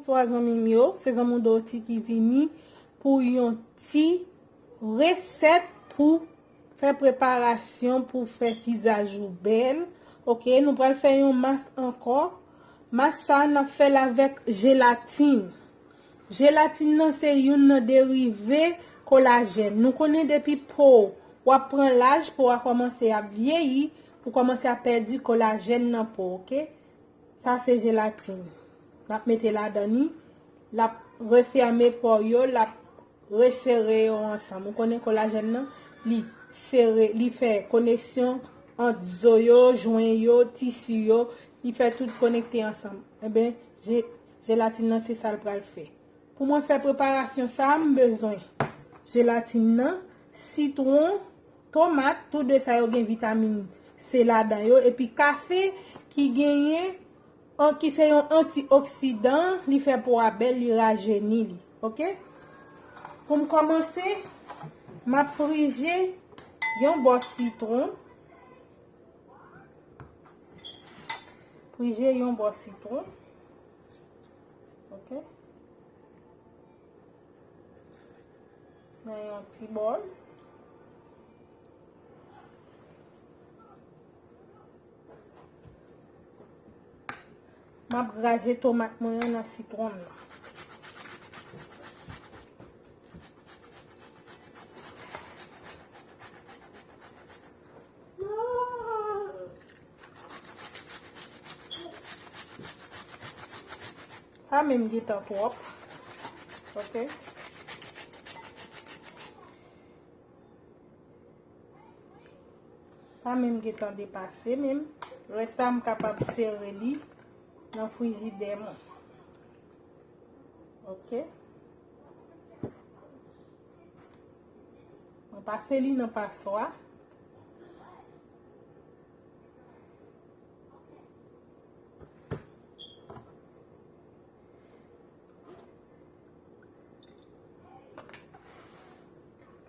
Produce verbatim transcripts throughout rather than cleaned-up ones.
Bonswa zanmi m yo, se zanmi w Doti ki vini pou yon ti resèt pou fè preparasyon pou fè vizaj ou bèl. Oke, nou pral fè yon mas ankò. Mas sa a, n ap fè l avèk jelatin. Jelatin nan se youn nan derive kolajèn. Nou konnen depi po w ap pran laj, po a kòmanse ap vyeyi, ou kòmanse ap pèdi kolajèn nan po, oke? Sa se jelatin. N ap mete ladan li. L ap refèmen po yo, l ap resere yo ansanm. Ou konnen kolajèn nan, li sere, li fè koneksyon ant zo yo, jwen yo, tisi yo, li fè tout konekte ansanm. Enben, je-, jelatin nan se sa l pral fè. Pou mwen fè preparasyon sa a, m bezwen jelatin nan, sitwon, tomat, tou de sa yo gen vitamin C ladan yo, epi kafe ki genyen, an, ki se yon antioksidan, li fè po a bèl, li rajeni li. Oke? Pou m kòmanse, m ap frije yon bò sitwon. Frije yon bò sitwon. Oke? Nan yon ti bòl. M ap graje tomat mwen an nan sitwon nan. Sa menm gentan twòp. Oke. Sa menm gentan depase menm. Rès la, m kapab sere li nan frijidè mwen. Oke. Mwen pase li nan paswa.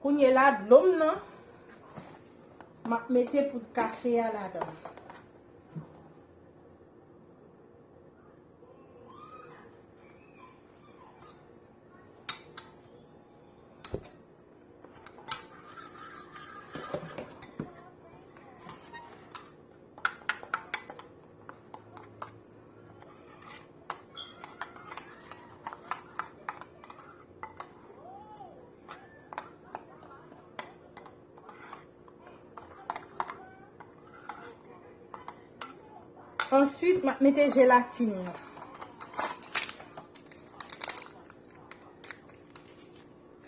Kounye la, dlo m nan, m ap mete poud kafe a ladan. Answit, m ap mete jelatin nan.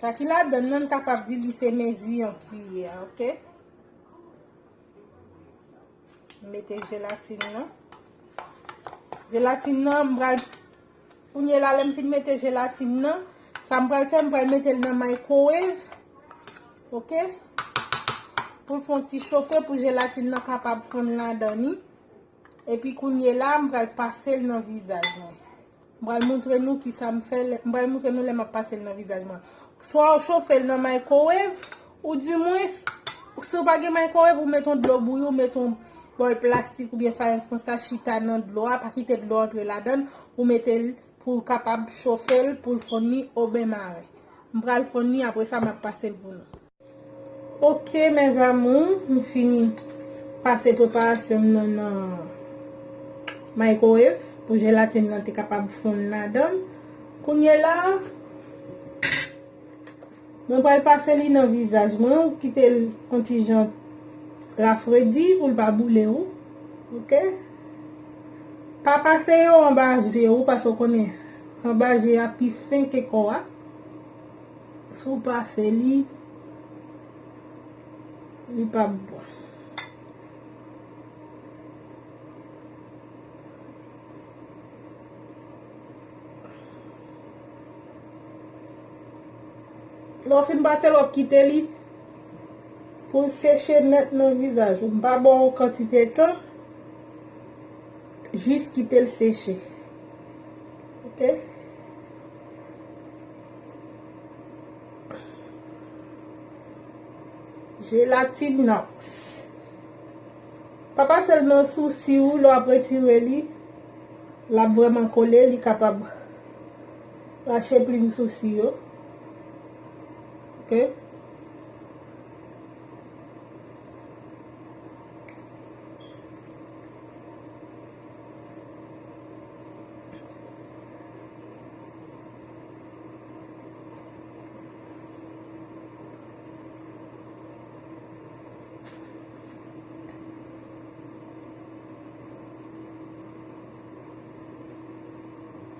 Sa ki ladan l nan, m kapab di li se mezi yon kiyè, oke? M mete jelatin nan. Jelatin nan, m pral, kounye la, lè m fin mete jelatin nan, sa m pral fè, m pral mete l nan microwave, oke? Pou l fè yon ti chofe, pou jelatin nan kapab fonn ladan li. Epi kounye la, m pral pase l nan vizaj mwen. M pral montre nou kisa m fè, lè- m pral montre nou lè m ap pase l nan vizaj mwen. Swa w chofe l nan microwave, oudimwens, si w pa gen microwave, ou met yon dlo bouyi, ou met yon bòl plastik oubyen fayans konsa, chita nan dlo a, pa kite dlo antre ladan l, ou mete l pou l kapab chofe l, pou l fonn li oben maren. M pral fonn li, apre sa, m ap pase l pou nou. Oke, mes amours, m fini pase preparasyon m nan nan microwave pou jelatin nan te kapab fonn ladan l. Kounye la, mwen pral pase li nan vizaj mwen, ou kite l yon ti jan rafredi pou l pa boule ou. Oke? Pa pase yo anba je ou, paske w konnen anba je a pi fen ke kò a. Si w pase li, li p ap bon. Lè w fin pase l, w ap kite li pou l seche nèt nan vizaj ou. M pa ba w kantite tan, jis kite l seche. Oke? Jelatin inox. Pa pase l nan sousi ou, lè w ap retire li, l ap vrèman kole, li kapab Rache plim sousi yo. Ok.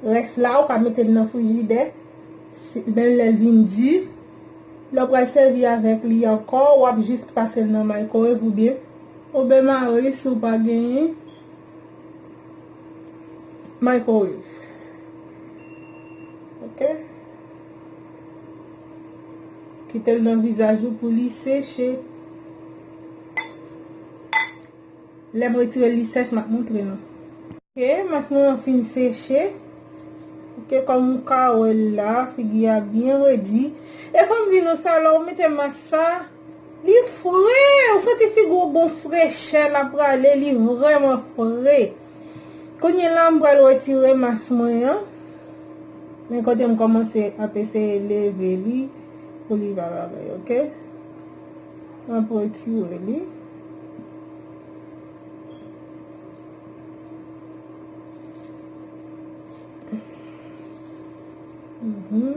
Rès la, ou ka mete l nan frijidè, si, menm lè l vin di. Lè w pral sèvi avèk li ankò, w ap jis pase l nan microwave oubyen au bain-marie si w pa genyen microwave. Ok? Kite l nan vizaj ou pou li seche. Lè m retire l, li sèch, m ap montre nou. Ok, mas mwen an fin seche. Ok, kòm ou ka wè l la, figi a byen redi. E fò m di nou sa, lè w mete mas sa, li fre, ou santi figi w gon frechè, l ap prale, li vrèman fre. Kounye la, m pral retire mas mwen an. Men kote m kòmanse ap eseye leve li pou li pa bagay, ok? M ap retire li. Mhm.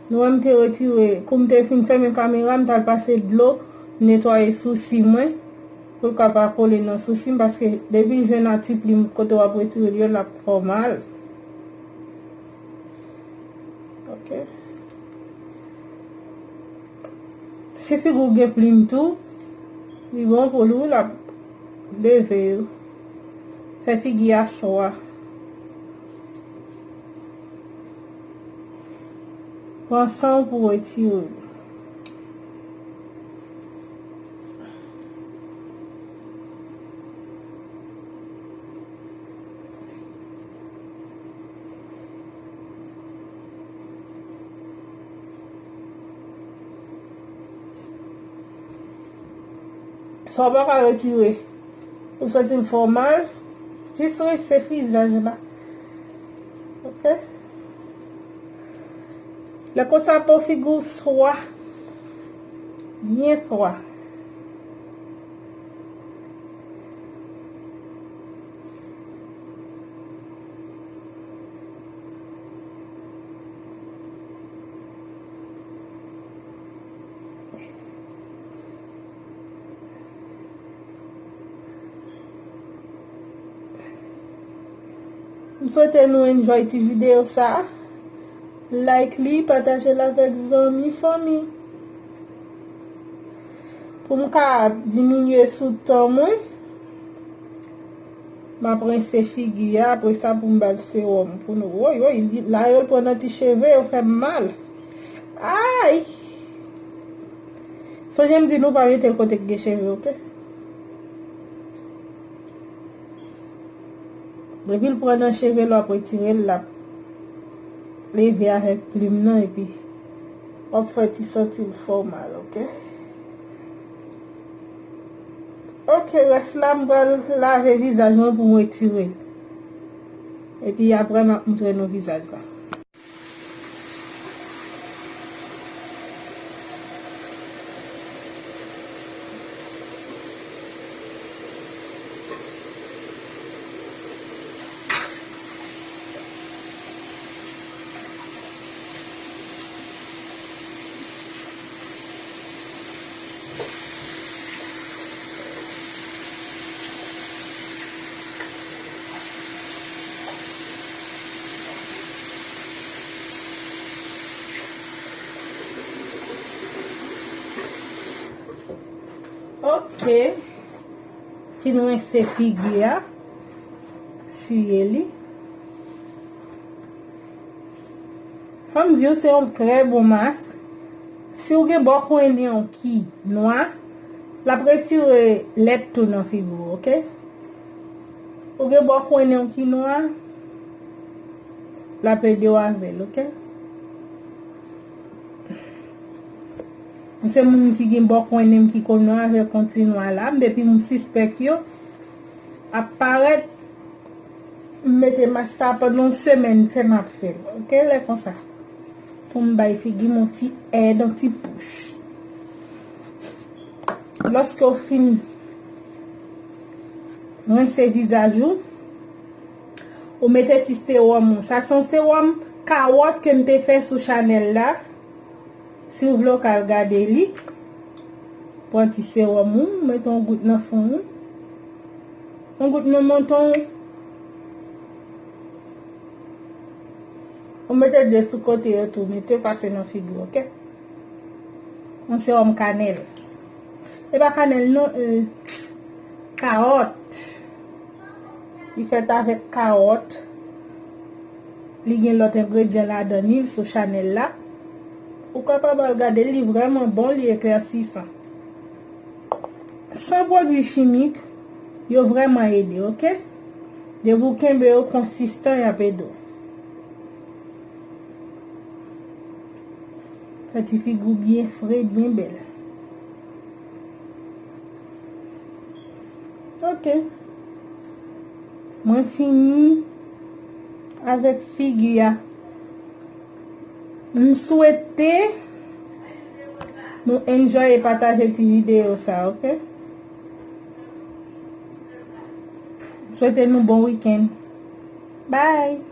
Nou wè m te retire, kou m te fin fèmen kamera, m t al pase dlo, netwaye sousi mwen, pou l ka pa kole nan sousi m, paske depi l jwenn a ti plim kote w ap retire l yo, l ap fè w mal. Ok. Si figi w gen plim tou, li bon pou li, l ap leve yo. Fè figi a swa. Pran san w pou w retire l. Sa w pa ka retire. Ou santi l fè w mal, jis rinse vizaj la. Ok? Lè konsa, po figi w swa. Byen swa. M swete nou enjoy ti videyo sa. Like li, pataje l avèk zanmi, fanmi. Pou m ka diminye sou tan mwen, m ap rense figi a, apre sa pou m ba l sewòm pou nou. Woy, woy, li, la yo l pran nan ti cheve, yo fè m mal. Ay! Sonje m di nou pa mete l kote k gen cheve, ok? Depi l pran nan cheve l, w ap retire l, l ap leve avèk plim nan, epi w ap fè ti santi l fè w mal, ok? Ok, rès la, m pral lave vizaj mwen pou m retire l. Epi apre, m ap montre nou vizaj la. Ok. Fin rense figi a. Siye li. Fò m di w, se yon trè bon mask. Si w gen bò kwen nen w ki nwa, l ap retire lèt tou nan figi w, ok? Ou gen bò kwen nen w ki nwa, l ap ede w avè l, ok? M se moun ki gen bò kwen nen m ki konn nwa avèk yon ti nwa la, m depi m sispèk yo ap parèt, M mete mask sa pandan yon semèn, fè m ap fè l, oke, lè konsa. Pou m bay figi m yon ti èd, yon ti pouch. Lòske w fin rense vizaj ou, ou mete ti sewòm ou. Sa se yon sewòm kawòt ke m te fè sou chanèl la. Si w vle, w ka al gade li. Pran ti sewòm ou, mete yon gout nan fon ou. Yon gout nan manton ou. Ou mete de sou kote yo tou, mete pase nan figi w, oke? Yon sewòm kanèl. E pa kanèl non, e, kawòt. Li fèt avèk kawòt. Li gen lòt engredyan ladan li sou chanèl la. Ou kapab al gade l, li vrèman bon, li eklèsisan. San pwodui chimik, yo vrèman ede, oke? Depi w kenbe yo konsistan, y ap ede w. Fè ti figi w byen fre, byen bèl. Oke. Mwen fini avèk figi a. M swete nou enjoy e pataje ti videyo sa, oke? M swete nou bon weekend. Bye!